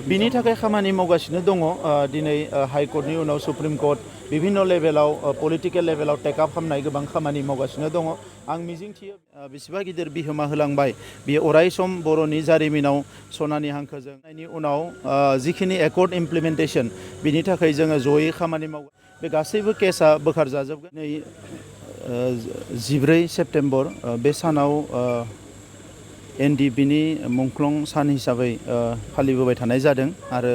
बिनि थाखाय खामानि मावगासिनो दङ दिनै हाइकर्टनि उनाव सुप्रिम कोर्ट विभिन्न लेभेलाव पलिटिकेल लेभेलाव टेकआप खालामनाय गोबां खामानि मावगासिनो दङ आं मिजिंथियो बेसेबा गिदिर बिहोमा होलांबाय बियो अरायसम बर'नि जारिमिनाव सनानि हांखोजों उनाव जिखिनि एकर्ड इमप्लिमेन्टेसन बिनि थाखाय जोङो जयै खामानि मावगोन बे गासैबो केसा बोखारजाजोबगोन नै 14 सेप्तेम्बर बे सानाव एनडिबिनि मुंख्लं सान हिसाबै फालिबोबाय थानाय जादों आरो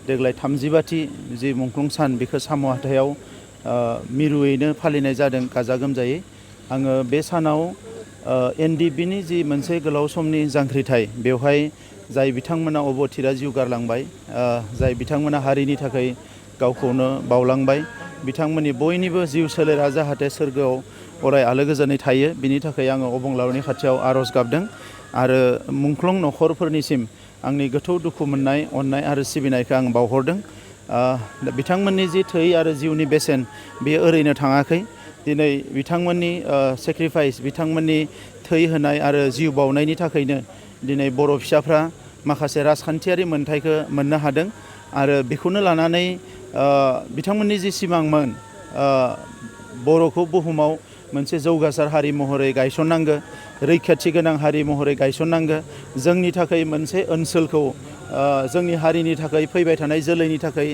देग्लाय 35थि जि मुंख्लं सान बेखौ साम' हाथायाव मिरुयैनो फालिनाय जादों गाजा गोमजायै आङो बे सानाव एनडिबिनि जि मोनसे गोलाव समनि जांख्रिथाय बेवहाय जाय बिथांमोना अबथिरा जिउ गारलांबाय जाय बिथांमोना हारिनि थाखाय गावखौनो बावलांबाय बिथांमोननि बयनिबो जिउ सोलेरा जाहाथे सोरगोआव अराय आलो गोजोनै थायो बिनि थाखाय आङो अबंलावरिनि खाथियाव आर'ज गाबदों आरो मुंख्लं नखरफोरनिसिम आंनि गोथौ दुखु मोननाय अननाय आरो सिबिनायखौ आं बावहरदों बिथांमोननि जि थै आरो जिउनि बेसेन बेयो ओरैनो थाङाखै दिनै बिथांमोननि सेक्रिफाइस बिथांमोननि थै होनाय आरो जिउ बावनायनि थाखायनो दिनै बर' फिसाफ्रा माखासे राजखान्थियारि मोनथायखौ मोननो हादों आरो बेखौनो लानानै बिथांमोननि जि सिमांमोन बर'खौ बुहुमाव मोनसे जौगासार हारि महरै गायसननांगो रैखाथि गोनां हारि महरै गायसननांगो जोंनि थाखाय मोनसे ओनसोलखौ जोंनि हारिनि थाखाय फैबाय थानाय जोलैनि थाखाय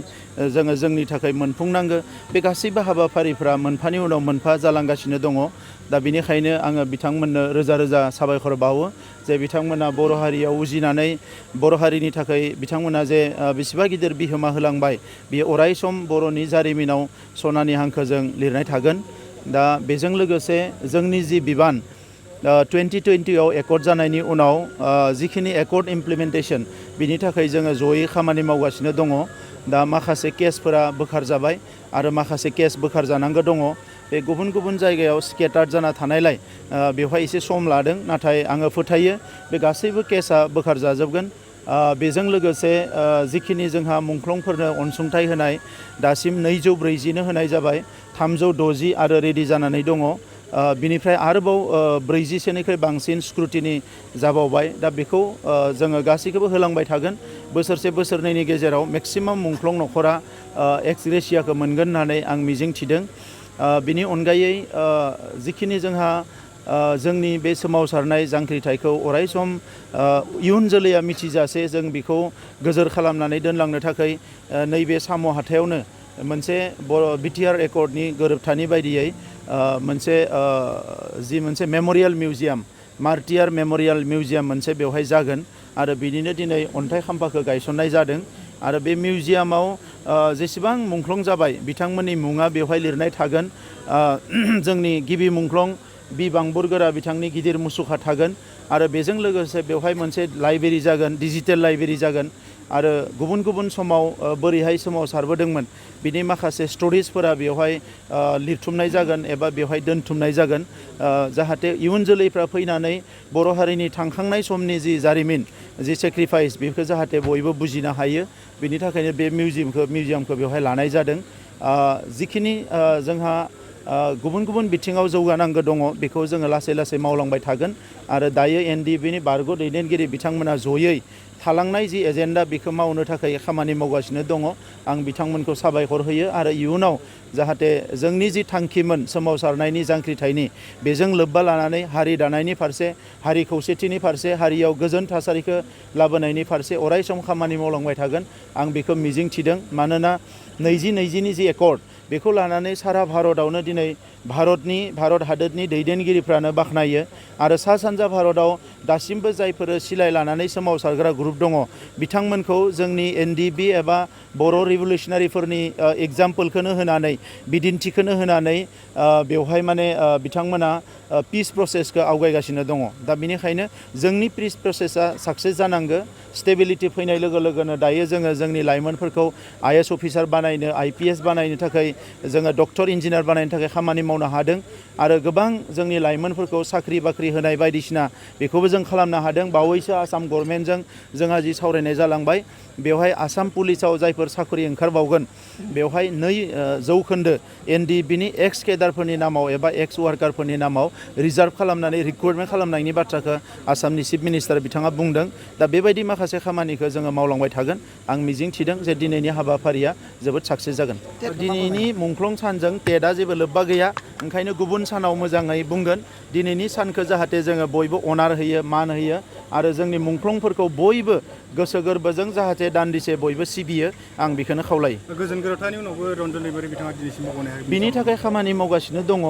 जोङो जोंनि थाखाय मोनफुंनांगो बे गासैबो हाबाफारिफ्रा मोनफानि उनाव मोनफा जालांगासिनो दङ दा बेनिखायनो आङो बिथांमोननो रोजा रोजा साबायखर बावो जे बिथांमोना बर' हारियाव उजिनानै बर' हारिनि थाखाय बिथांमोना जे बेसेबा गिदिर बिहोमा होलांबाय बियो अरायसम बर'नि जारिमिनाव सनानि हांखोजों लिरनाय थागोन दा बेजों लोगोसे जोंनि जि बिबान 2020आव एकर्ड जानायनि उनाव जिखिनि एकर्ड इमप्लिमेन्टेसन बिनि थाखाय जोङो जयै खामानि मावगासिनो दङ दा माखासे केसफोरा बोखारजाबाय आरो माखासे केस बोखारजानांगौ दङ बे गुबुन गुबुन जायगायाव स्केटार्ड जाना थानायलाय बेवहाय एसे सम लादों नाथाय आङो फोथायो बे गासैबो केसा बोखारजाजोबगोन बेजों लोगोसे जिखिनि जोंहा मुंख्लंफोरनो अनसुंथाइ होनाय दासिम 240 होनाय जाबाय 360 आरो रेडि जानानै दङ बिनिफ्राय आरोबाव 40निख्रुइ बांसिन स्क्रुटिनि जाबावबाय दा बेखौ जोङो गासैखौबो होलांबाय थागोन बोसोरसे बोसोरनैनि गेजेराव मेक्सिमाम मुंख्लं नखरा एक्स ग्रेसियाखौ मोनगोन होननानै आं मिजिं थिदों बिनि अनगायै जिखिनि जोंहा जोंनि बे सोमावसारनाय जांख्रिथायखौ अरायसम इयुन जोलैया मिथिजासे जों बेखौ गोजोर खालामनानै दोनलांनो थाखाय नैबे साम' हाथायावनो मोनसे बिटिआर एकर्डनि गोरोबथानि बायदियै मोनसे मेम'रियेल मिउजियाम मार्टियार मेम'रियेल मिउजियाम मोनसे बेवहाय जागोन आरो बिनिनो दिनै अन्थाइ खाम्फाखौ गायसननाय जादों आरो बे मिउजियामाव जेसेबां मुंख्लं जाबाय बिथांमोननि मुङा बेवहाय लिरनाय थागोन जोंनि गिबि मुंख्लं बि बांबुरगोरा बिथांनि गिदिर मुसुखा थागोन आरो बेजों लोगोसे बेवहाय मोनसे लाइब्रेरि जागोन डिजिटेल लाइब्रेरि जागोन आरो गुबुन गुबुन समाव बोरैहाय सोमावसारबोदोंमोन बिनि माखासे स्ट'रिजफोरा बेवहाय लिरथुमनाय जागोन एबा बेवहाय दोनथुमनाय जागोन जाहाथे इयुन जोलैफ्रा फैनानै बर' हारिनि थांखांनाय समनि जि जारिमिन जि सेक्रिफाइस बेखौ जाहाथे बयबो बुजिनो हायो बिनि थाखायनो बे मिउजियामखौ बेवहाय लानाय जादों जिखिनि जोंहा गुबुन गुबुन बिथिङाव जौगानांगौ दङ बेखौ जोङो लासै लासै मावलांबाय थागोन आरो दायो एनडिबिनि बारग' दैदेनगिरि बिथांमोना जयै थालांनाय जि एजेन्डा बेखौ मावनो थाखाय खामानि मावगासिनो दङ आं बिथांमोनखौ साबायखर होयो आरो इयुनाव जाहाथे जोंनि जि थांखिमोन सोमावसारनायनि जांख्रिथायनि बेजों लोब्बा लानानै हारि दानायनि फारसे हारि खौसेथिनि फारसे हारियाव गोजोन थासारिखौ लाबोनायनि फारसे अरायसम खामानि मावलांबाय थागोन आं बेखौ मिजिं थिदों मानोना 2020नि जि एकर्ड बेखौ लानानै सारा भारतआवनो दिनै भारत हादोरनि दैदेनगिरिफ्रानो बाख्नायो आरो सा सानजा भारतआव दासिमबो जायफोर सिलाय लानानै सोमावसारग्रा ग्रुप दङ बिथांमोनखौ जोंनि एनडिबि एबा बर' रिभलिउसनारिफोरनि एग्जाम्पोलखौनो होनानै बिदिन्थिखौनो होनानै बेवहाय माने बिथांमोना पिस प्रसेसखौ आवगायगासिनो दङ दा बेनिखायनो जोंनि पिस प्रसेसा साक्सेस जानांगौ स्टेबिलिटि फैनाय लोगो लोगोनो दायो जोङो जोंनि लाइमोनफोरखौ आइएस अफिसार बानायनो आइपिएस बानायनो थाखाय जोङो डक्टर इन्जिनियार बानायनो थाखाय खामानि मावनो हादों आरो गोबां जोंनि लाइमोनफोरखौ साख्रि बाख्रि होनाय बायदिसिना बेखौबो जों खालामनो हादों बावैसो आसाम गभर्नमेन्टजों जोंहा जि सावरायनाय जालांबाय बेवहाय आसाम पुलिसाव जायफोर साख्रि ओंखारबावगोन बेवहाय 2% एनडिबिनि एक्स केडारफोरनि नामाव एबा एक्स वार्कारफोरनि नामाव रिजार्भ खालामनानै रिक्रुटमेन्ट खालामनायनि बाथ्राखौ आसामनि चिफ मिनिस्टार बिथाङा बुंदों। दा बेबायदि माखासे खामानिखौ जोङो मावलांबाय थागोन। आं मिजिं थिदों जे दिनैनि हाबाफारिया जोबोद साक्सेस जागोन। दिनैनि मुंख्लं सानजों टेटआ जेबो लोब्बा गैया, ओंखायनो गुबुन सानाव मोजाङै बुंगोन। दिनैनि सानखौ जाहाथे जोङो बयबो अनार होयो, मान होयो आरो जोंनि मुंख्लंफोरखौ बयबो गोसो गोरबोजों जाहाथे दान्दिसे बयबो सिबियो, आं बेखौनो खावलायो। गोजोन गोरोबथानि उनावबो रन्जन दैमारि बिथाङा दिनैसिम मावबोनो हायाखै। बिनि थाखाय खामानि मावगासिनो दङ।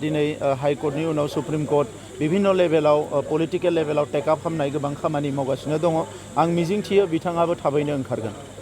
दिनै हाइकर्टनि उनाव सुप्रिम कर्ट बिभिन्न लेभेलाव पलिटिकेल लेभेलाव टेकआप खालामनाय गोबां खामानि मावगासिनो दङ। आं मिजिंथियो बिथाङाबो थाबैनो ओंखारगोन।